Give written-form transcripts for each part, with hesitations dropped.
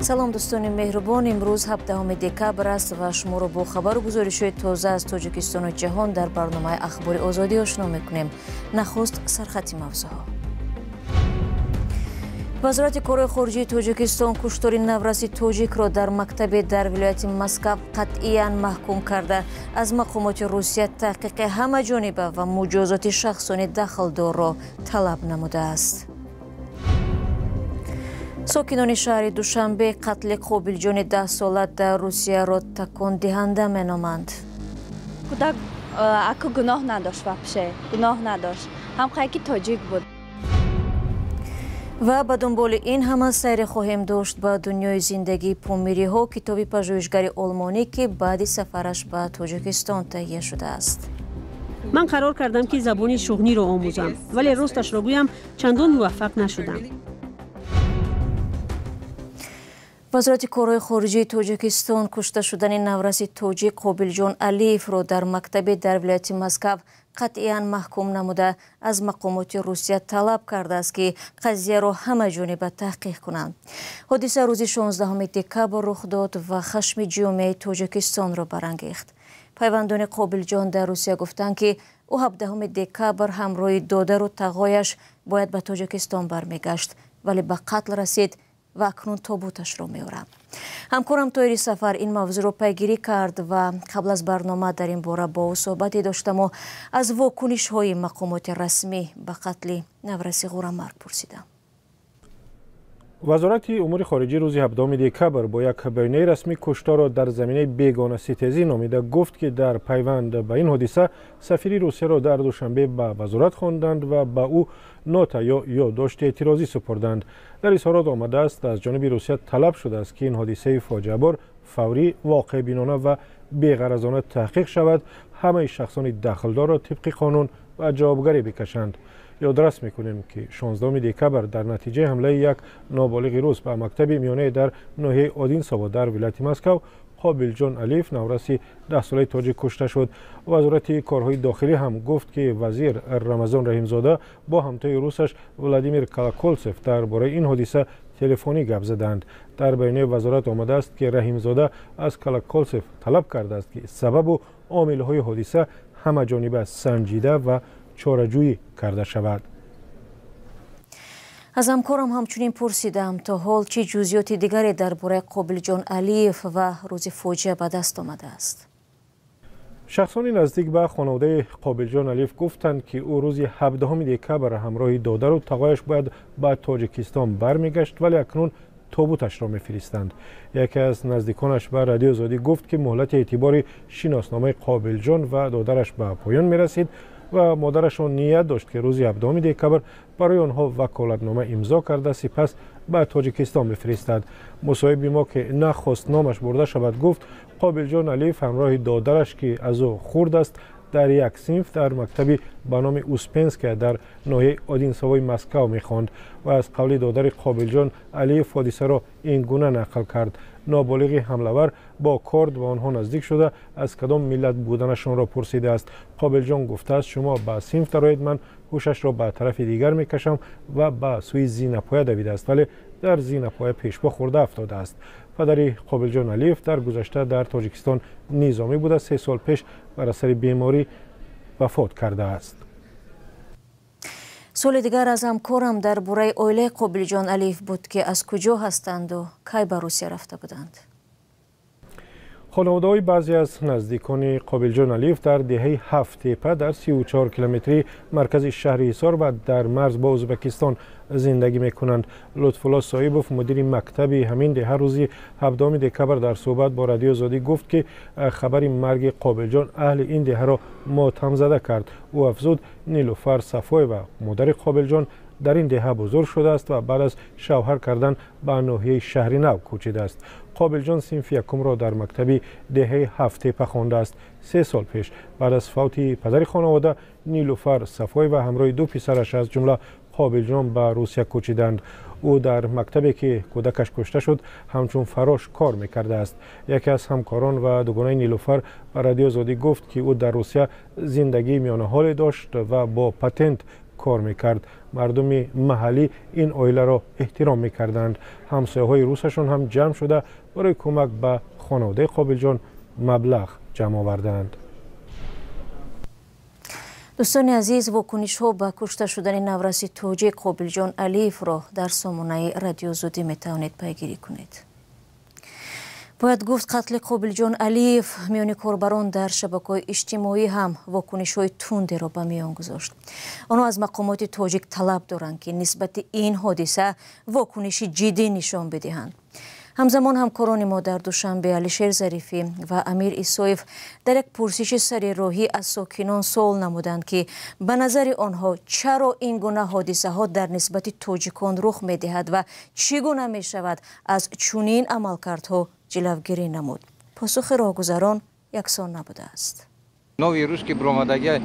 Салом, дӯстони меҳрубон. Имрӯз 17 декабр аст ва шуморо бо хабару гузоришҳои тоза аз Тоҷикистону ҷаҳон дар барномаи Ахбори Озодӣ ошно мекунем. Нахуст сархати мавзӯъҳо. Вазорати корҳои хориҷии Тоҷикистон куштори навраси тоҷикро дар мактабе дар вилояти Москав қатъиян маҳкум карда, аз мақомоти Русия таҳқиқи ҳамаҷониба ва муҷозоти шахсони дахлдорро талаб намудааст. Сокинони шаҳри Душанбе қатли Қобилҷони 10-сола дар Русияро такондиҳанда меноманд. Кӯдак аку гуноҳ надошт, вообще гуноҳ надошт, ҳам ки тоҷик буд. Ва ба дунболи ин ҳама сайре хоҳем дошт ба дунёи зиндагии помириҳо, китоби пажӯҳишгари олмонӣ, ки баъди сафараш ба Тоҷикистон таҳия шудааст. Ман қарор кардам, ки забони шуғниро омӯзам, вале росташро гӯям, чандон муваффақ нашудам. Вазорати корҳои хориҷии Тоҷикистон кушта шудани навраси тоҷик Қобилҷон Алиевро дар мактабе дар вилояти Москав қатъиян маҳкум намуда, аз мақомоти Русия талаб кардааст, ки қазияро ҳамаҷониба таҳқиқ кунанд. Ҳодиса рӯзи 16 декабр рух дод ва хашми ҷомеаи Тоҷикистонро барангехт. Пайвандони Қобилҷон дар Русия гуфтанд, ки ӯ 17 декабр ҳамроҳи додару тағояш бояд ба Тоҷикистон бармегашт, вале ба қатл расид ва акнун тобуташро меоранд. Ҳамкорам Тоири Сафар ин мавзӯъро пайгирӣ кард ва қабл аз барнома дар ин бора бо ӯ суҳбате доштаму аз вокунишҳои мақомоти расмӣ ба қатли навраси ғурамарг пурсидам. Вазорати умури хориҷӣ рӯзи 17 декабр бо як баёнияи расмӣ кушторро дар заминаи бегонаситезӣ номида гуфт, ки дар пайванд ба ин ҳодиса сафири Русияро дар Душанбе ба вазорат хонданд ва ба ӯ нота ё ёддошти эътирозӣ супурданд. Дар изҳорот омадааст, аз ҷониби Русия талаб шудааст, ки ин ҳодисаи фоҷиабор фаврӣ, воқеъбинона ва беғаразона таҳқиқ шавад, ҳамаи шахсони дахлдорро тибқи қонун ба ҷавобгарӣ бикашанд. Ёдрас мекунем, ки 16 декабр дар натиҷаи ҳамлаи як ноболиғи рус ба мактаби миёнае дар ноҳияи Одинсово дар вилояти Москав Қобилҷон Алиев, навраси 10-солаи тоҷик, кушта шуд. Вазорати корҳои дохилӣ ҳам гуфт, ки вазир Рамазон Раҳимзода бо ҳамтои русаш Владимир Колоколцев дар бораи ин ҳодиса телефонӣ гап заданд. Дар баёнияи вазорат омадааст, ки Раҳимзода аз Колоколцев талаб кардааст, ки сабабу омилҳои ҳодиса ҳамаҷониба санҷида ва чораҷӯӣ карда шавад. Аз ҳамкорам ҳамчунин пурсидам, то ҳол чӣ ҷузъиёти дигаре дар бораи Қобилҷон Алиев ва рӯзи фоҷиа ба даст омадааст. Шахсони наздик ба хонаводаи Қобилҷон Алиев гуфтанд, ки ӯ рӯзи 17 декабр ҳамроҳи додару тағояш бояд ба Тоҷикистон бармегашт, вале акнун тобуташро мефиристанд. Яке аз наздиконаш ба Радиои Озодӣ гуфт, ки муҳлати эътибори шиносномаи Қобилҷон ва додараш ба поён мерасид ва модарашон ният дошт, ки рӯзи 17 декабр барои онҳо ваколатнома имзо карда, сипас ба Тоҷикистон бифиристад. Мусоҳиби мо, ки нахост номаш бурда шавад, гуфт, Қобилҷон Алиев ҳамроҳи додараш, ки аз ӯ хурд аст, дар як синф дар мактаби ба номи Успенская дар ноҳияи Одинсовои Москав мехонд ва аз қавли додари Қобилҷон Алиев ҳодисаро ин гуна нақл кард. Ноболиғи ҳамлавар бо корд ба онҳо наздик шуда, аз кадом миллат буданашонро пурсидааст. Қобилҷон гуфтааст, шумо ба синф дароед, ман ҳушашро ба тарафи дигар мекашам, ва ба сӯи зинапоя давидааст, вале дар зинапоя пешпо хӯрда афтодааст. Падари Қобилҷон Алиев дар гузашта дар Тоҷикистон низомӣ буда, 3 сол пеш бар асари беморӣ вафот кардааст. Суоли дигар аз ҳамкорам дар бораи оилаи Қобилҷон Алиев буд, ки аз куҷо ҳастанду кай ба Русия рафта буданд. Хонаводаҳои баъзе аз наздикони Қобилҷон Алиев дар деҳаи Ҳафттепа дар 34 километрии маркази шаҳри Ҳисор ва дар марз бо Ӯзбекистон зиндагӣ мекунанд. Лутфулло Соибов, мудири мактаби ҳамин деҳа, рӯзи 17 декабр дар суҳбат бо Радиои Озодӣ гуфт, ки хабари марги Қобилҷон аҳли ин деҳаро мотамзада кард. Ӯ афзуд, Нилуфар Сафоева, модари Қобилҷон, дар ин деҳа бузург шудааст ва баъд аз шавҳар кардан ба ноҳияи Шаҳри Нав кӯчидааст. Қобилҷон синфи якумро дар мактаби деҳаи Ҳафттепа хондааст. 3 сол пеш баъд аз фавти падари хонавода Нилуфар Сафоева ҳамроҳи 2 писараш, аз ҷумла Қобилҷон, ба Русия кӯчиданд. Ӯ дар мактабе, ки кӯдакаш кушта шуд, ҳамчун фарош кор мекардааст. Яке аз ҳамкорон ва дугонаи Нилуфар ба Радиои Озодӣ гуфт, ки ӯ дар Русия зиндагии миёнаҳоле дошт ва бо патент кор мекард. Мардуми маҳаллӣ ин оиларо эҳтиром мекарданд. Ҳамсояҳои русашон ҳам ҷамъ шуда барои кӯмак ба хонаводаи Қобилҷон маблағ ҷамъ оварданд. Дӯстони азиз, вокунишҳо ба кушта шудани навраси тоҷик Қобилҷон Алиевро дар сомонаи Радио Озодӣ метавонед пайгирӣ кунед. Бояд гуфт, қатли Қобилҷон Алиев миёни корбарон дар шабакаҳои иҷтимоӣ ҳам вокунишҳои тундеро ба миён гузошт. Онҳо аз мақомоти тоҷик талаб доранд, ки нисбати ин ҳодиса вокуниши ҷиддӣ нишон бидиҳанд. Ҳамзамон ҳамкорони мо дар Душанбе Алишер Зарифӣ ва Амир Исоев дар як пурсиши сари роҳӣ аз сокинон суол намуданд, ки ба назари онҳо чаро ин гуна ҳодисаҳо дар нисбати тоҷикон рух медиҳад ва чӣ гуна мешавад аз чунин амалкардҳо ҷилавгирӣ намуд. Посухи роҳгузарон яксон набудааст. Новый русский бромадагия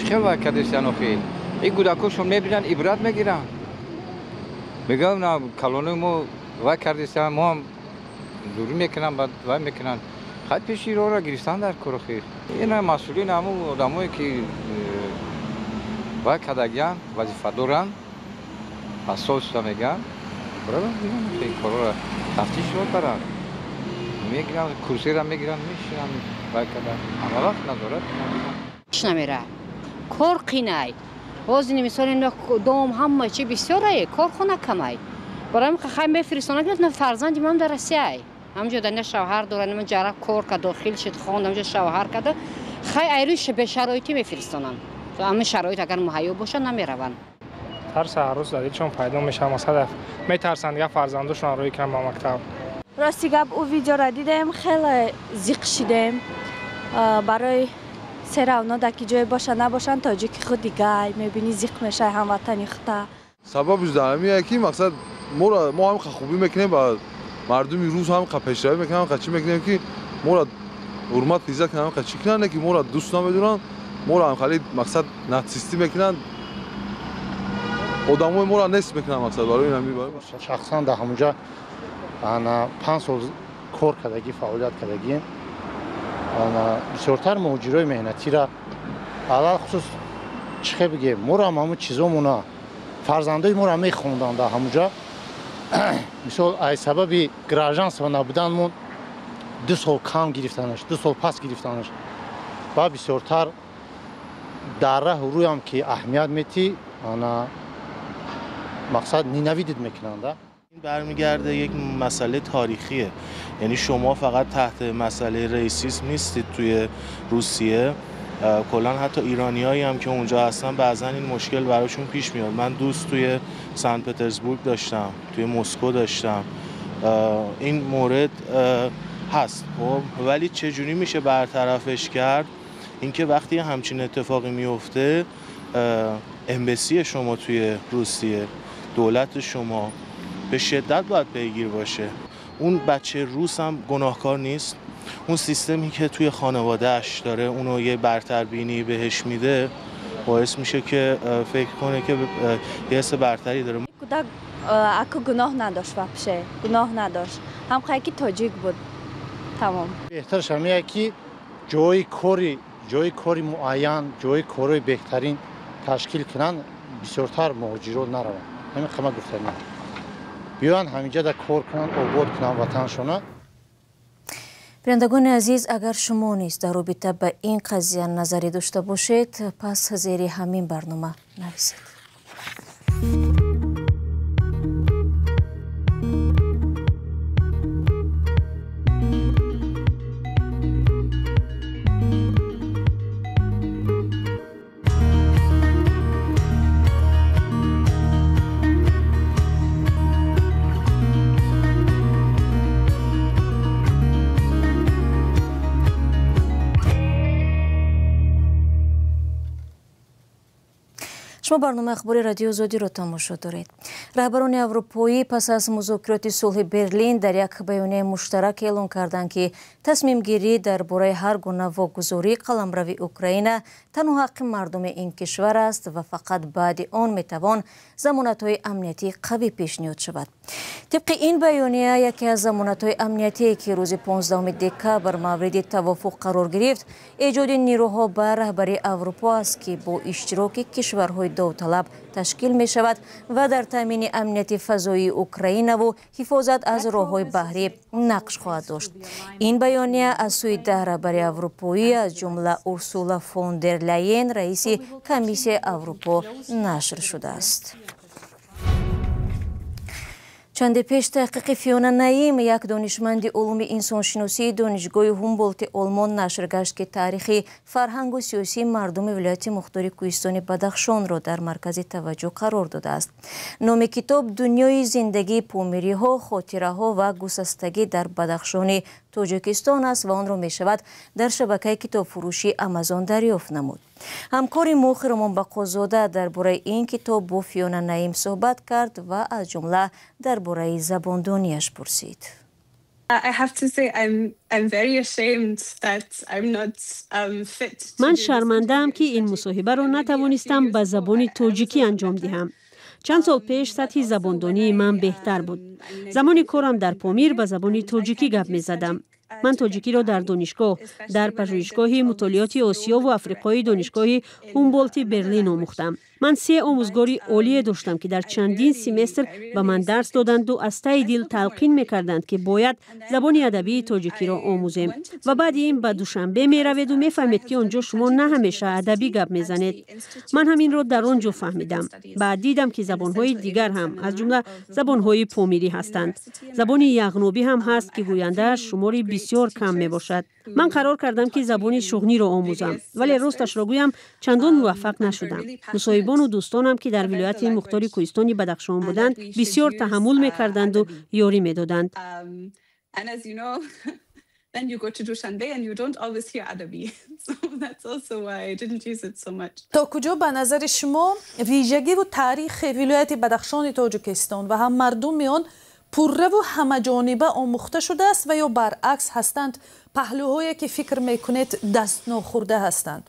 хел вай кардестиан охи. Ин кӯдакошон мебинанд, ибрат мегиранд. Мегӯям, на калонои мо вай кардестиан, мо ҳам зурӣ мекунанд, баъд вай мекунанд. Хай пеши роҳро гирифтан дар кор охи. Ина масъулин ҳамун одамое ки вай кардагиянд, вазифа доранд, ҳассос шуда мегӯянд, корҳоро тафтиш баранд. Мегиранд, курсиро мегиранд, мешинанд, вай карда. Ҳама вақт назорат намера. Кор қинай. Ҳозир мисол дом ҳама чи бисёрае, корхона камай. Барои хай мефиристонад, на фарзанди ман дар Россияй. Ҳамҷо дар шавҳар дорад, ман ҷара кор кард, дохил шуд, хонд, ҳамҷо шавҳар карда. Хай айрӯи бешароитӣ мефиристонанд. Ҳамин шароит агар муҳайё бошад, намераванд. Тарс ҳар рӯз дар дилшон пайдо мешавад, масалан метарсанд дигар фарзандошон рӯй кунанд ба мактаб. Рости гап, ӯ видеоро дидем, хеле зиқ шидем. Барои серавно дар ки ҷое боша набошанд, тоҷики худ дигай мебинӣ, зиқ мешавӣ ҳамватани хута. Сабабш дар ҳамине ки мақсад моро мо ҳам хубӣ мекунем ба мардуми рус, ҳам пешравӣ мекунем, ҳам чӣ мекунем ки моро ҳурмат иззат кунанд, ҳам чӣ кунанд, ки моро дӯст намедоранд, моро ҳам хеле мақсад нацистӣ мекунанд, одамои моро нест мекунанд, мақсад барои ин ҳамин. Шахсан дар ҳамонҷа ана 5 сол кор кардагӣ, фаъолият кардагием. Ана бисёртар муҳоҷирои меҳнатира алалхусус чӣ хел бигем, моро ҳам ҳамун чизомона фарзандои моро мехонданд дар ҳамунҷа. Мисол, аз сабаби гражданство набуданмон 2 сол кам гирифтанаш, 2 сол пас гирифтанаш ва бисёртар дар раҳу рӯям ки аҳамият метӣ, ана мақсад ненавидит мекунанда. برمیگرده یک مسئله تاریخیه. یعنی شما فقط تحت مسئله racism نیستید توی روسیه، کلا حتی ایرانیایی هم که اونجا هستن بعضا این مشکل براشون پیش میاد. من دوست توی سن پترزبورگ داشتم، توی مسکو داشتم، این مورد هست. خب ولی چجوری میشه برطرفش کرد؟ اینکه وقتی همچین اتفاقی میفته، embassy شما توی روسیه، دولت شما به شدت باید پیگیر باشه. اون بچه روس هم گناهکار نیست. اون سیستمی که توی خانوادهش داره اونو یه برتربینی بهش میده، باعث میشه که فکر کنه که یه حس برتری داره. Кӯдак аку гуноҳ надошт, вообще гуноҳ надошт, ҳам хай ки тоҷик буд, тамом. Беҳтараш ҳамие ки ҷои кори муайян, ҷои корҳои беҳтарин ташкил кунанд, бисёртар муҳоҷирот нараванд. Ҳамин қама гуфтанӣ, биёянд ҳаминҷа кор кунанд, обод кунанд ватаншона. Бинандагони азиз, агар шумо низ дар робита ба ин қазия назарӣ дошта бошед, пас зери ҳамин барнома нависед. Шумо барномаи ахбори Радиои Озодиро тамошо доред. Раҳбарони аврупоӣ пас аз музокироти сулҳи Берлин дар як баёнияи муштарак эълон карданд, ки тасмимгирӣ дар бораи ҳар гуна вогузории қаламрави Украина танҳо ҳаққи мардуми ин кишвар аст ва фақат баъди он метавон замонатҳои амниятии қавӣ пешниҳод шавад. Тибқи ин баёния, яке аз замонатҳои амниятие, ки рӯзи 15 декабр мавриди тавофуқ қарор гирифт, эҷоди нирӯҳо ба раҳбарии Аврупо аст, ки бо иштироки кишварҳои довталаб ташкил мешавад ва дар таъмини амнияти фазоии Украинаву ҳифозат аз роҳҳои баҳрӣ нақш хоҳад дошт. Ин баёния аз сӯи 10 раҳбари аврупоӣ, аз ҷумла Урсула фон дер Ляйен, раиси Комиссияи Аврупо, нашр шудааст. Чанде пеш таҳқиқи Фиона Наим, як донишманди улуми инсоншиносии Донишгоҳи Ҳумболти Олмон, нашр гашт, ки таърихи фарҳангу сиёсии мардуми вилояти мухтори кӯҳистони Бадахшонро дар маркази таваҷҷӯҳ қарор додааст. Номи китоб «Дунёи зиндагии помириҳо, хотираҳо ва гусастагӣ дар Бадахшони Тоҷикистон» аст ва онро мешавад дар шабакаи китобфурӯшии Амазон дарёфт намуд. Ҳамкори мо Хиромон Бақозода дар бораи ин китоб бо Фиона Наим суҳбат кард ва аз ҷумла дар бораи забондонияш пурсид. I have to say I'm very ashamed that I'm not fit. Ман шармандаам, ки ин мусоҳибаро натавонистам ба забони тоҷикӣ анҷом диҳам. Чанд сол пеш сатҳи забондонии ман беҳтар буд. Замони корам дар Помир ба забони тоҷикӣ гап мезадам. Ман тоҷикиро дар донишгоҳ, дар пажӯҳишгоҳи мутолиоти Осиёву Африқои Донишгоҳи Ҳумболти Берлин омӯхтам. Ман се омӯзгори олие доштам, ки дар чандин семестр ба ман дарс доданду аз таи дил талқин мекарданд, ки бояд забони адабии тоҷикиро омӯзем. Ва баъди ин ба Душанбе мераведу мефаҳмед, ки он ҷо шумо на ҳамеша адабӣ гап мезанед. Ман ҳаминро дар он ҷо фаҳмидам. Баъд дидам, ки забонҳои дигар ҳам, аз ҷумла забонҳои помирӣ ҳастанд. Забони яғнобӣ ҳам ҳаст, ки гӯяндааш шумори бисёр кам мебошад. Ман қарор кардам, ки забони шуғниро омӯзам, вале росташро гӯям, чандон муваффақ нашудам. Мусоҳибону дӯстонам, ки дар вилояти мухтори кӯҳистони Бадахшон буданд, бисёр таҳаммул мекарданду ёрӣ медоданд. Then you go to Dushanbe and you don't always hear Adabi. So that's also why I didn't use it so much. То куҷо ба назари шумо вижагиву таърихи вилояти Бадахшони Тоҷикистон ва ҳам мардуми он пурраву ҳамаҷониба омӯхта шудааст ва ё баръакс ҳастанд паҳлӯҳое, ки фикр мекунед дастнохӯрда ҳастанд?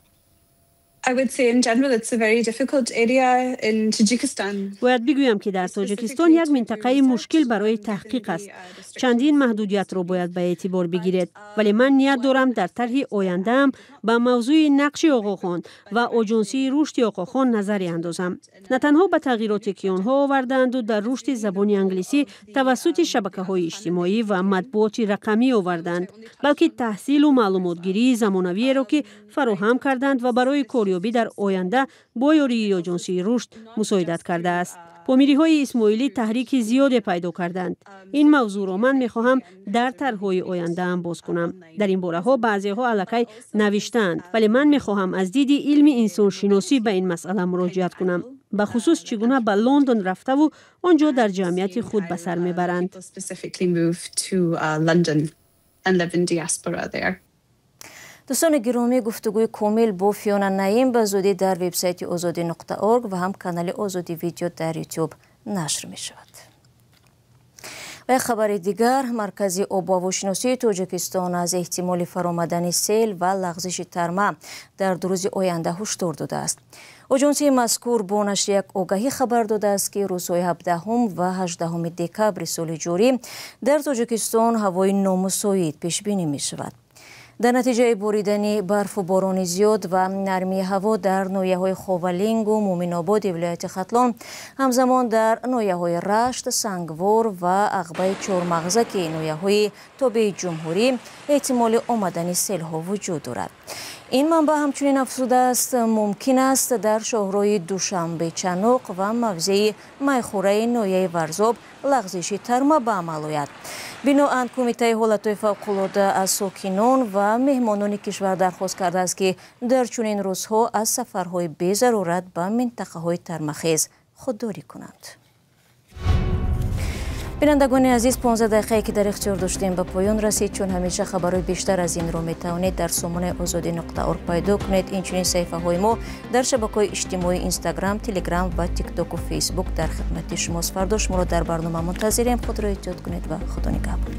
I would say in general it's a very difficult area in Tajikistan. Бояд бигӯям, ки дар Тоҷикистон як минтақаи мушкил барои таҳқиқ аст. Чандин маҳдудиятро бояд ба эътибор бигиред. Вале ман ният дорам дар тарҳи ояндаам ба мавзӯи нақши Оғохон ва Оҷонсии рушди Оғохон назаре андозам. На танҳо ба тағйироте, ки онҳо овардаанду дар рушди забони англисӣ тавассути шабакаҳои иҷтимоӣ ва матбуоти рақамӣ оварданд, балки таҳсилу маълумотгирии замонавиеро, ки фароҳам карданд ва барои корёбӣ дар оянда бо ёрии Оҷонсии рушд мусоидат кардааст. Помириҳои исмоилӣ таҳрики зиёде пайдо карданд. Ин мавзӯъро ман мехоҳам дар тарҳҳои ояндаам боз кунам. Дар ин бораҳо баъзеҳо аллакай навиштаанд, вале ман мехоҳам аз диди илми инсоншиносӣ ба ин масъала муроҷиат кунам, бахусус чӣ гуна ба Лондон рафтаву он ҷо дар ҷамъияти худ ба сар мебаранд. Specifically move to London and live in diaspora there. Дӯстони гиромӣ, гуфтугӯи комил бо Фиона Наим ба зудӣ дар вебсайти Озодӣ.org ва ҳам канали Озодӣ Видео дар Ютуб нашр мешавад. Ва як хабари дигар: Маркази обу ҳавошиносии Тоҷикистон аз эҳтимоли фаромадани сел ва лағзиши тарма дар 2 рӯзи оянда ҳушдор додааст. Оҷонсии мазкур бо нашри як огаҳӣ хабар додааст, ки рӯзҳои 17 ва 18 декабри соли ҷорӣ дар Тоҷикистон ҳавои номусоид пешбинӣ мешавад. Дар натиҷаи боридани барфу борони зиёд ва нармии ҳаво дар ноҳияҳои Ховалингу Муъминободи вилояти Хатлон, ҳамзамон дар ноҳияҳои Рашт, Сангвор ва Ағбаи Чормағза, ки ноҳияҳои тобеи ҷумҳурӣ, эҳтимоли омадани селҳо вуҷуд дорад. Ин манбаъ ҳамчунин афзудааст, мумкин аст дар шоҳроҳи Душанбе Чаноқ ва мавзеи Майхӯраи ноҳияи Варзоб лағзиши тарма ба амал ояд. Биноан, Кумитаи ҳолатҳои фавқулода аз сокинон ва меҳмонони кишвар дархост кардааст, ки дар чунин рӯзҳо аз сафарҳои безарурат ба минтақаҳои тармахез худдорӣ кунанд. Бинандагони азиз, 15 дақиқае, ки дар ихтиёр доштем, ба поён расид. Чун ҳамеша, хабарҳои бештар аз инро метавонед дар сомонаи Озодӣ.org пайдо кунед. Инчунин саҳифаҳои мо дар шабакаҳои иҷтимоӣ, Инстаграм, Телеграм ва Тиктоку Фейсбук дар хидмати шумост. Фардо шуморо дар барнома мунтазирем. Худро эҳтиёт кунед ва Худо нигаҳбон.